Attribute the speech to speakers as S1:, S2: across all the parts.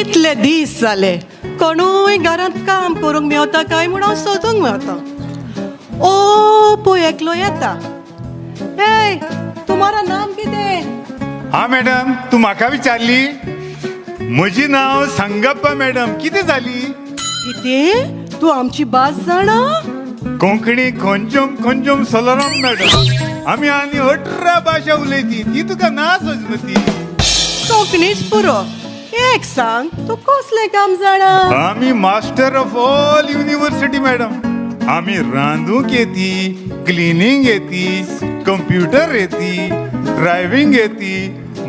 S1: कितले दीस जाले कोणूय घरांत काम करूंक मेवता काय म्हूण हांव सोदूंक मेवता. ओ पळय एकलो येता. हे, तुम्हारा नाम कितें?
S2: हा मॅडम, तू म्हाका विचारली? म्हजी नांव संगप्पा मॅडम. कितें जाली?
S1: कितें, तूं आमची भास जाणा?
S2: कोंकणी खंजम खंजम सलराम मॅडम. आमी आनी 18 भाशा उलयती, ती तुका ना सजमती.
S1: कोंकणीच पुरो. एक सांग, तूं कसलें काम जाणा?
S2: आमी master of all university madam. आमी रांदूंक येती, क्लिनींग येती, कंप्युटर येती, ड्रायव्हिंग येती,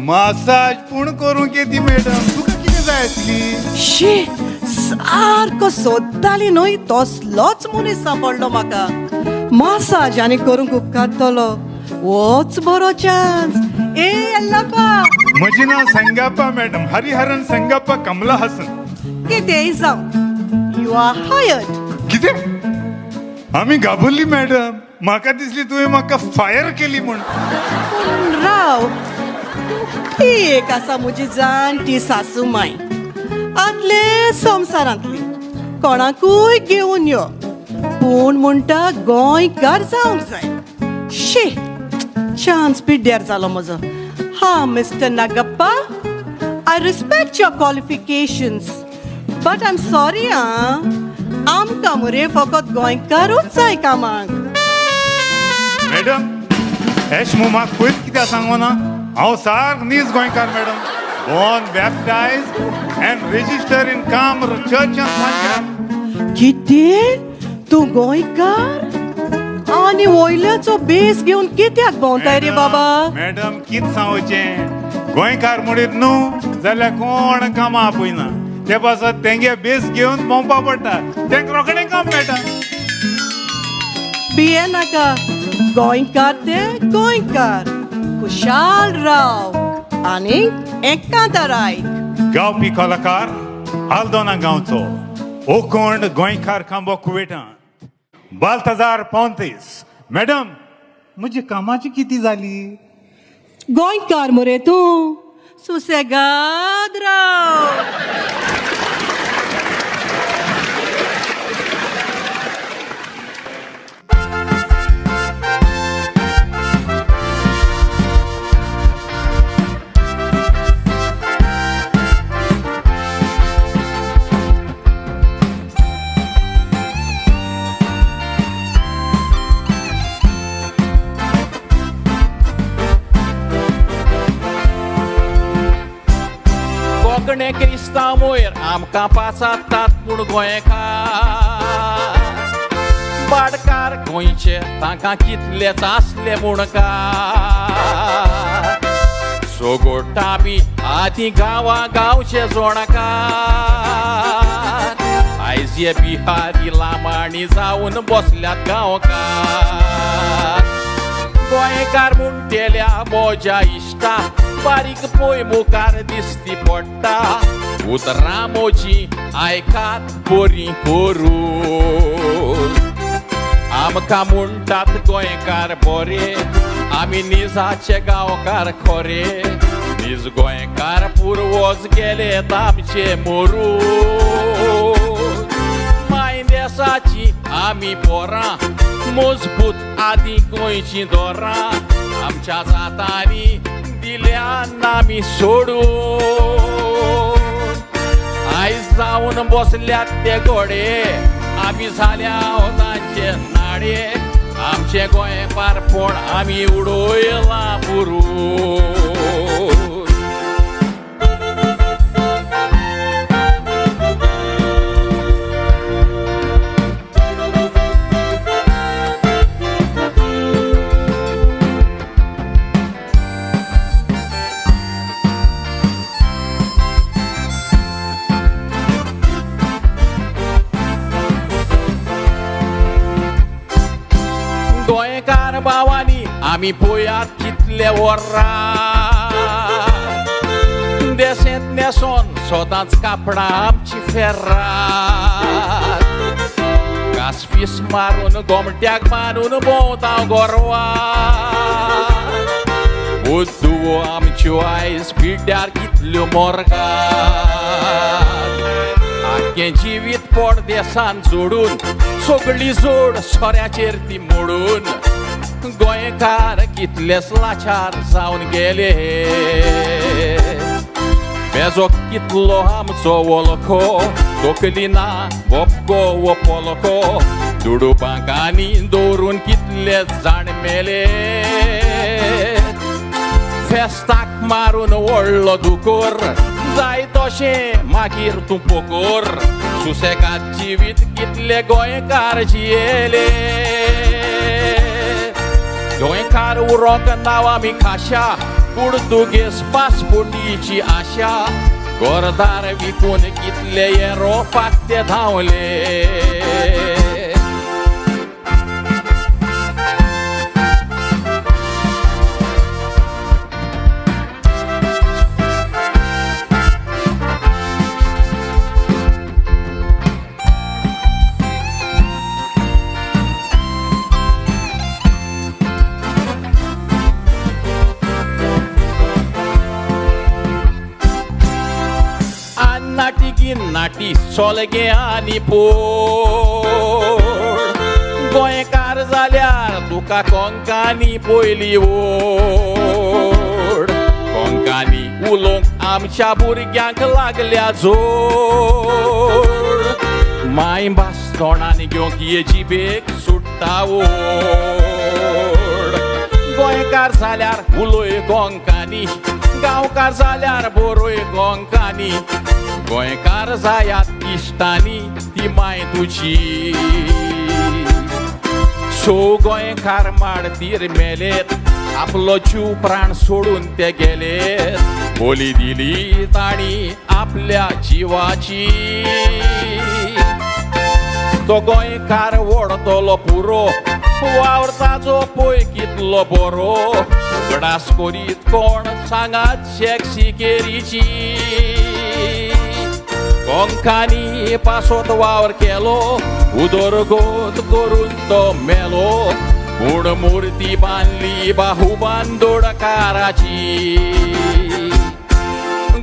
S2: मासाज पूण करूंक येती मॅडम. तुका कितें जाय आसली?
S1: शी, सारको सोदताली न्हय तसलोच मनीस सांपडलो म्हाका. मसाज आनी करूंक उपकारतलो, होच बरो चान्स. ए यल्लप्पा.
S2: म्हजें नांव संगप्पा मॅडम, हरिहरन संगप्पा कमला हसन.
S1: कितेंय जावं, you are hired.
S2: कितें? आमी घाबरली मॅडम. म्हाका दिसली तुवें म्हाका फायर केली म्हूण.
S1: पूण राव, ती एक आसा म्हजी जाणटी सासू माय, आदले संवसारांतली. कोणाकूय घेवन यो, पूण म्हणटा गोंयकार जावंक जाय. शी, चान्स पिड्ड्यार जालो म्हजो. हा mister Nagappa, I respect your qualifications, but I am sorry. आं, आमकां मरे फकत गोंयकारूच जाय कामाक.
S2: मॅडम, एश मू म्हाका पयलीं कित्याक सांगो ना? हांव सारक नीज गोंयकार madam, born, baptise and register in Kamra church.
S1: कितें, तूं गोंयकार आनी वयल्याचो बेस घेवन कित्याक भोंवताय रे बाबा?
S2: मॅडम, कित सांगचें, गोंयकार म्हणीत न्हू जाल्यार कोण कामां आपयना. ते पासत तेंगे बेस घेवन भोंवपा पडटा, तेंका रोखडें काम मेळटा.
S1: भिये नाका, गोंयकार ते गोंयकार. खुशाल राव आनी एकांतार आयक.
S2: गावपी कलाकार आल्दोना गांवचो ओकोंड गोंयकार खांबो कुवेटांत बाल्तजार पोंतीस. मॅडम, म्हजी कामाची किती जाली?
S1: गोंयकार मरे तूं, सुसेगाद राव.
S3: कोंकणे क्रिस्तांव वयर आमकां पाचातात पूण गोंयकार भाटकार गोंयचे तांकां कितलेच आसले म्हूण काय. सोगोटा बी आदीं गांवां गांवचे जोणकार, आयज हे बिहारी लामाणी जावन बसल्यात गांवकार. गोंयकार म्हणटेल्या म्हज्या इश्टा, बारीक पळय मुखार दिसती पडटा. उतरां म्हजी आयकात बरीं करून. आमकां म्हणटात गोंयकार बरे, आमी निजाचे गांवकार खरे. नीज गोंयकार पुर्वज गेले आमचे मरून. माय देसाची आमी पोरां, मजबूत आदी गोंयची दोरां. आमच्या जातांनी दिल्या आमी सोडून, आयज जावन बसल्यात ते घोडे. आमी जाल्या तांचे नाडे, आमचें गोंय पारपोण आमी उडयलां पुरून. गोंयकार भावांनी आमी पळयात कितले वरां, देसेंत न्हेसोन सदांच कापडां आमची फेर्रात. कासपीस मारून गोमट्याक मारून भोंवता गोरवां. बुद्दुवो आमच्यो आयज पिड्ड्यार कितले कितल्यो मोर्गात. आख्खें जिवीत परदेसान जोडून सगळी जोड सोऱ्याचेर ती मोडून गोंयकार कितलेच लाचार जावन गेले. बेजो कितलो आमचो वळखो तकली ना बोपको वो पोलको दुडू बांकांनी दवरून कितले जाण मेले. फेस्ताक मारून व्हडलो दुकोर जाय तशें मागीर तूं पोकोर सुसेगाद जिवीत कितले गोंयकार जियेले. गोंयकार उरोंक नांव आमी खाशा पुर्तुगेज पासपोर्टीची आशा घरदार विकून कितले येरोपाक ते धांवले. नाटी नाटी सोलगे आनी पोड गोंयकार जाल्यार तुका कोंकानी पयली ओड कोंकानी उलोवंक आमच्या भुरग्यांक लागल्या जोड मायभास तोंडान घेवंक ये जिबेक सुट्टा ओड. गोंयकार जाल्यार उलय कोंकानी गांवकार जाल्यार बरोय कोंकानी गोंयकार जायात इश्टांनी ती माय तुजी. सो गोंयकार माडतीर मेलेत आपलो जीव प्राण सोडून ते गेलेत बोली दिली तांणी आपल्या जिवाची. तो गोंयकार वडतलो पुरो वावर ताजो पळय कितलो बरो उगडास करीत कोण सांगात शेक सिकेरीची. कोंकानी पासत वावर केलो उदरगत करून तो मेलो पूण मुर्ती बांदली बाहू बांदोडकाराची.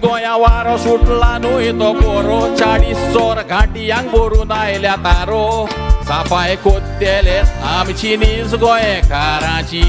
S3: गोंया वारो सुटला न्हय तो बरो 40 चोर घांटयांक भरून आयल्या तारो सापाय कोत्तेले आमची नीज गोंयकाराची.